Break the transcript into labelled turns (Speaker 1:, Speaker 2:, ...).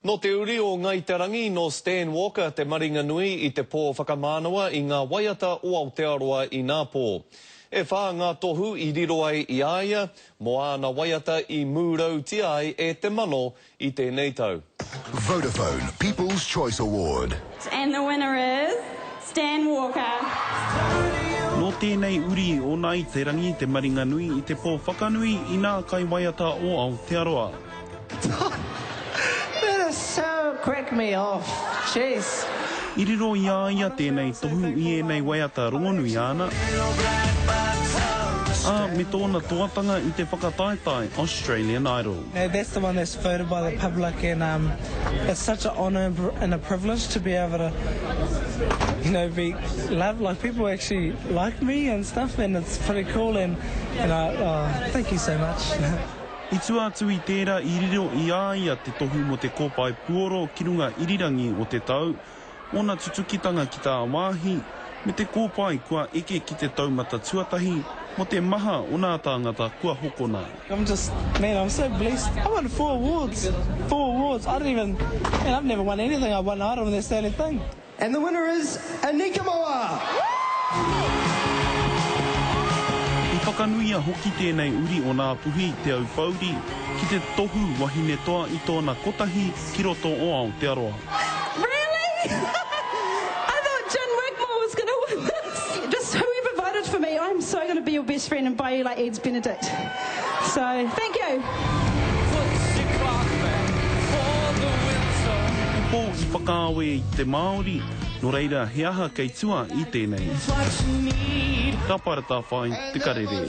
Speaker 1: Nō te uri o Ngāi Te Rangi, nō Stan Walker te maringanui i te pō whakamānawa i ngā waiata o Aotearoa inapō. E whā ngā tohu i riro ai i a ia mō āna waiata i mūrautia ai e te mano i tēnei tau.
Speaker 2: Vodafone People's Choice Award.
Speaker 3: And the winner is Stan Walker.
Speaker 4: Nō tēnei uri o Ngāi Te Rangi te maringanui i te pō whakanui i ngā kaiwaiata o Aotearoa.
Speaker 5: That is so crack me off. Jeez.
Speaker 4: I riro i a ia tēnei tohu i ēnei waiata rongonui āna, ā, me tōna toatanga i te whakataetae Australian Idol.
Speaker 5: That's the one that's voted by the public and um it's such a honour and a privilege to be able to you know be loved like people actually like me and stuff and it's pretty cool and and I oh thank you so much.
Speaker 4: I tua atu i tērā i riro i a ia te tohu mō te kōpae puoro ki runga irirangi o te tau, ōna tutukitanga ki tāwāhi, me te kōpae kua eke ki te taumata tuatahi mō te maha o nā tāngata kua hokona.
Speaker 5: I'm just, man, I'm so blessed. I won four awards, four awards. I don't even, man, I've never won anything. I won Idol and that's the only thing.
Speaker 6: And the winner is Anika Moa!
Speaker 4: I whakanuia hoki tēnei uri o Ngāpuhi, Te Aupōuri, ki te tohu wahine toa i tōna kotahi ki roto o Aotearoa.
Speaker 3: Really? I thought Jin Wigmore was gonna win this. Just whoever voted for me, I'm so gonna be your best friend and buy you like Eggs Benedict. So, thank you.
Speaker 4: He pō i whakaawe i te Māori, nō reira he aha kei tua i tēnei? Ka paratawhai te karere.